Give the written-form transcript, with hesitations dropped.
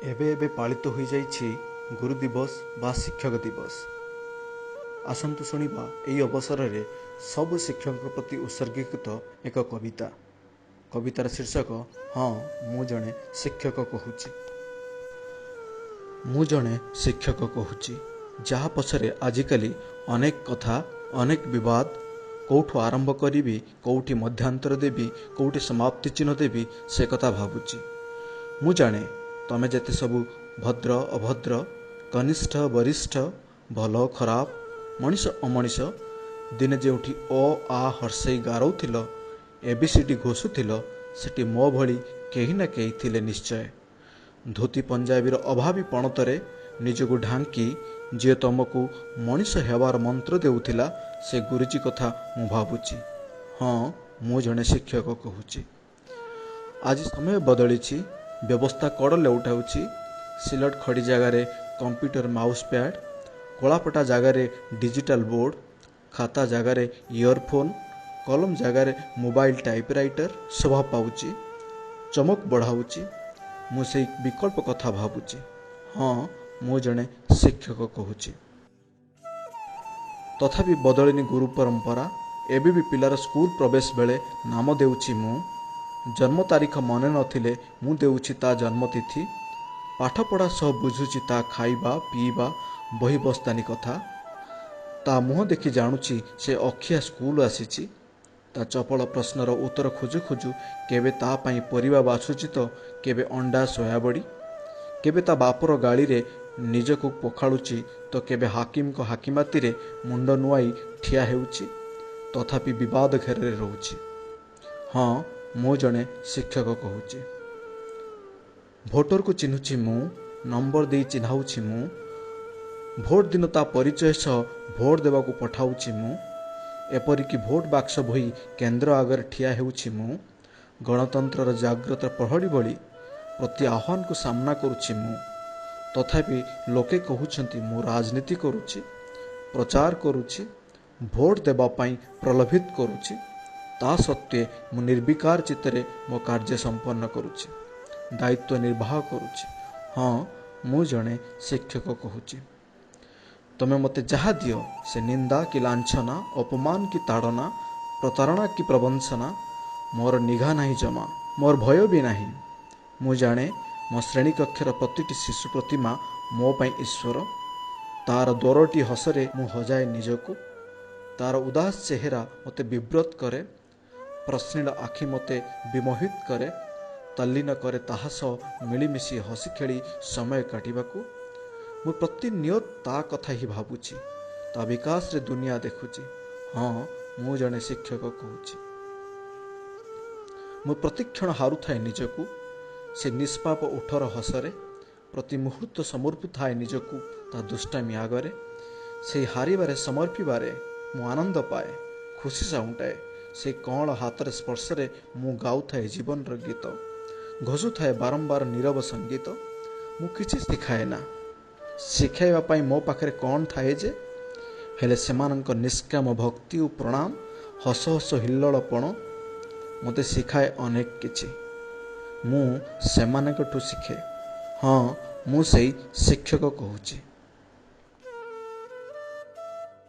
ଏବେ ଏବେ ପାଳିତ ହୋଇଯାଇଛି ଗୁରୁ ଦିବସ ବା ଶିକ୍ଷକ ଦିବସ। ଆସନ୍ତୁ ଶୁଣିବା ଏହି ଅବସରରେ ସବୁ ଶିକ୍ଷକଙ୍କ ପ୍ରତି ଉତ୍ସର୍ଗୀକୃତ ଏକ କବିତା। କବିତାର ଶୀର୍ଷକ ହଁ ମୁଁ ଜଣେ ଶିକ୍ଷକ କହୁଛି। ମୁଁ ଜଣେ ଶିକ୍ଷକ କହୁଛି, ଯାହା ପଛରେ ଆଜିକାଲି ଅନେକ କଥା, ଅନେକ ବିବାଦ। କେଉଁଠୁ ଆରମ୍ଭ କରିବି, କେଉଁଠି ମଧ୍ୟାନ୍ତର ଦେବି, କେଉଁଠି ସମାପ୍ତି ଚିହ୍ନ ଦେବି, ସେ କଥା ଭାବୁଛି। ମୁଁ ଜାଣେ ତମେ ଯେତେ ସବୁ ଭଦ୍ର ଅଭଦ୍ର, କନିଷ୍ଠ ବରିଷ୍ଠ, ଭଲ ଖରାପ, ମଣିଷ ଅମଣିଷ, ଦିନେ ଯେଉଁଠି ଅ ଆ ହର୍ଷେଇ ଗାରଉଥିଲ, ଏ ବି ସି ଡି ଘୋଷୁଥିଲ, ସେଠି ମୋ ଭଳି କେହି ନା କେହି ଥିଲେ ନିଶ୍ଚୟ। ଧୋତି ପଞ୍ଜାବୀର ଅଭାବୀ ପଣତରେ ନିଜକୁ ଢାଙ୍କି ଯିଏ ତମକୁ ମଣିଷ ହେବାର ମନ୍ତ୍ର ଦେଉଥିଲା, ସେ ଗୁରୁଜୀ କଥା ମୁଁ ଭାବୁଛି। ହଁ, ମୁଁ ଜଣେ ଶିକ୍ଷକ କହୁଛି। ଆଜି ସମୟ ବଦଳିଛି, ବ୍ୟବସ୍ଥା କଡ଼ ଲେଉଟାଉଛି। ସିଲଟ ଖଡ଼ି ଜାଗାରେ କମ୍ପ୍ୟୁଟର ମାଉସ୍ ପ୍ୟାଡ୍, କଳାପଟା ଜାଗାରେ ଡିଜିଟାଲ ବୋର୍ଡ଼, ଖାତା ଜାଗାରେ ଇୟରଫୋନ୍, କଲମ ଜାଗାରେ ମୋବାଇଲ ଟାଇପରାଇଟର ଶୋଭା ପାଉଛି, ଚମକ ବଢ଼ାଉଛି। ମୁଁ ସେଇ ବିକଳ୍ପ କଥା ଭାବୁଛି। ହଁ, ମୁଁ ଜଣେ ଶିକ୍ଷକ କହୁଛି। ତଥାପି ବଦଳିନି ଗୁରୁ ପରମ୍ପରା। ଏବେ ବି ପିଲାର ସ୍କୁଲ ପ୍ରବେଶ ବେଳେ ନାମ ଦେଉଛି ମୁଁ। ଜନ୍ମ ତାରିଖ ମନେ ନଥିଲେ ମୁଁ ଦେଉଛି ତା ଜନ୍ମତିଥି। ପାଠପଢ଼ା ସହ ବୁଝୁଛି ତା ଖାଇବା ପିଇବା, ବହି ବସ୍ତାନି କଥା। ତା ମୁହଁ ଦେଖି ଜାଣୁଛି ସେ ଅଖିଆ ସ୍କୁଲ ଆସିଛି। ତା ଚପଳ ପ୍ରଶ୍ନର ଉତ୍ତର ଖୋଜୁ ଖୋଜୁ କେବେ ତା ପାଇଁ ପରିବା ବାଛୁଛି ତ କେବେ ଅଣ୍ଡା ସୋୟାବଡ଼ି, କେବେ ତା ବାପର ଗାଳିରେ ନିଜକୁ ପଖାଳୁଛି ତ କେବେ ହାକିମଙ୍କ ହାକିମାତିରେ ମୁଣ୍ଡ ନୁଆଇ ଠିଆ ହେଉଛି। ତଥାପି ବିବାଦ ଘେରରେ ରହୁଛି। ହଁ, ମୁଁ ଜଣେ ଶିକ୍ଷକ କହୁଛି। ଭୋଟରକୁ ଚିହ୍ନୁଛି ମୁଁ, ନମ୍ବର ଦେଇ ଚିହ୍ନାଉଛି ମୁଁ। ଭୋଟ ଦିନ ତା ପରିଚୟ ସହ ଭୋଟ ଦେବାକୁ ପଠାଉଛି ମୁଁ। ଏପରିକି ଭୋଟ ବାକ୍ସ ବୋହି କେନ୍ଦ୍ର ଆଗରେ ଠିଆ ହେଉଛି ମୁଁ। ଗଣତନ୍ତ୍ରର ଜାଗ୍ରତ ପ୍ରହରୀ ଭଳି ପ୍ରତି ଆହ୍ୱାନକୁ ସାମ୍ନା କରୁଛି ମୁଁ। ତଥାପି ଲୋକେ କହୁଛନ୍ତି ମୁଁ ରାଜନୀତି କରୁଛି, ପ୍ରଚାର କରୁଛି, ଭୋଟ ଦେବା ପାଇଁ ପ୍ରଲୋଭିତ କରୁଛି। ତା ସତ୍ତ୍ୱେ ମୁଁ ନିର୍ବିକାର ଚିତ୍ତରେ ମୋ କାର୍ଯ୍ୟ ସମ୍ପନ୍ନ କରୁଛି, ଦାୟିତ୍ୱ ନିର୍ବାହ କରୁଛି। ହଁ, ମୁଁ ଜଣେ ଶିକ୍ଷକ କହୁଛି। ତମେ ମୋତେ ଯାହା ଦିଅ, ସେ ନିନ୍ଦା କି ଲାଞ୍ଛନା, ଅପମାନ କି ତାଡ଼ନା, ପ୍ରତାରଣା କି ପ୍ରବଞ୍ଚନା, ମୋର ନିଘା ନାହିଁ ଜମା, ମୋର ଭୟ ବି ନାହିଁ। ମୁଁ ଜାଣେ ମୋ ଶ୍ରେଣୀ କକ୍ଷର ପ୍ରତିଟି ଶିଶୁ ପ୍ରତିମା ମୋ ପାଇଁ ଈଶ୍ୱର। ତାର ଦୋରଟି ହସରେ ମୁଁ ହଜାଏ ନିଜକୁ। ତାର ଉଦାସ ଚେହେରା ମୋତେ ବିବ୍ରତ କରେ, ପ୍ରଶ୍ନିଳ ଆଖି ମୋତେ ବିମୋହିତ କରେ, ତଲ୍ଲୀନ କରେ ତାହା ସହ ମିଳିମିଶି ହସି ଖେଳି ସମୟ କାଟିବାକୁ। ମୁଁ ପ୍ରତିନିୟତ ତା କଥା ହିଁ ଭାବୁଛି, ତା ବିକାଶରେ ଦୁନିଆ ଦେଖୁଛି। ହଁ, ମୁଁ ଜଣେ ଶିକ୍ଷକ କହୁଛି। ମୁଁ ପ୍ରତିକ୍ଷଣ ହାରୁଥାଏ ନିଜକୁ ସେ ନିଷ୍ପାପ ଓଠର ହସରେ, ପ୍ରତି ମୁହୂର୍ତ୍ତ ସମର୍ପୁଥାଏ ନିଜକୁ ତା ଦୁଷ୍ଟାମି ଆଗରେ। ସେଇ ହାରିବାରେ ସମର୍ପିବାରେ ମୁଁ ଆନନ୍ଦ ପାଏ, ଖୁସି ସାଉଁଟାଏ। ସେ କଅଁଳ ହାତରେ ସ୍ପର୍ଶରେ ମୁଁ ଗାଉଥାଏ ଜୀବନର ଗୀତ, ଘୋଷୁଥାଏ ବାରମ୍ବାର ନୀରବ ସଙ୍ଗୀତ। ମୁଁ କିଛି ଶିଖାଏ ନା, ଶିଖାଇବା ପାଇଁ ମୋ ପାଖରେ କ'ଣ ଥାଏ ଯେ? ହେଲେ ସେମାନଙ୍କ ନିଷ୍କାମ ଭକ୍ତି ଓ ପ୍ରଣାମ, ହସ ହସ ହିଲ୍ଲୋଳପଣ ମୋତେ ଶିଖାଏ ଅନେକ କିଛି। ମୁଁ ସେମାନଙ୍କଠୁ ଶିଖେ। ହଁ, ମୁଁ ସେଇ ଶିକ୍ଷକ କହୁଛି।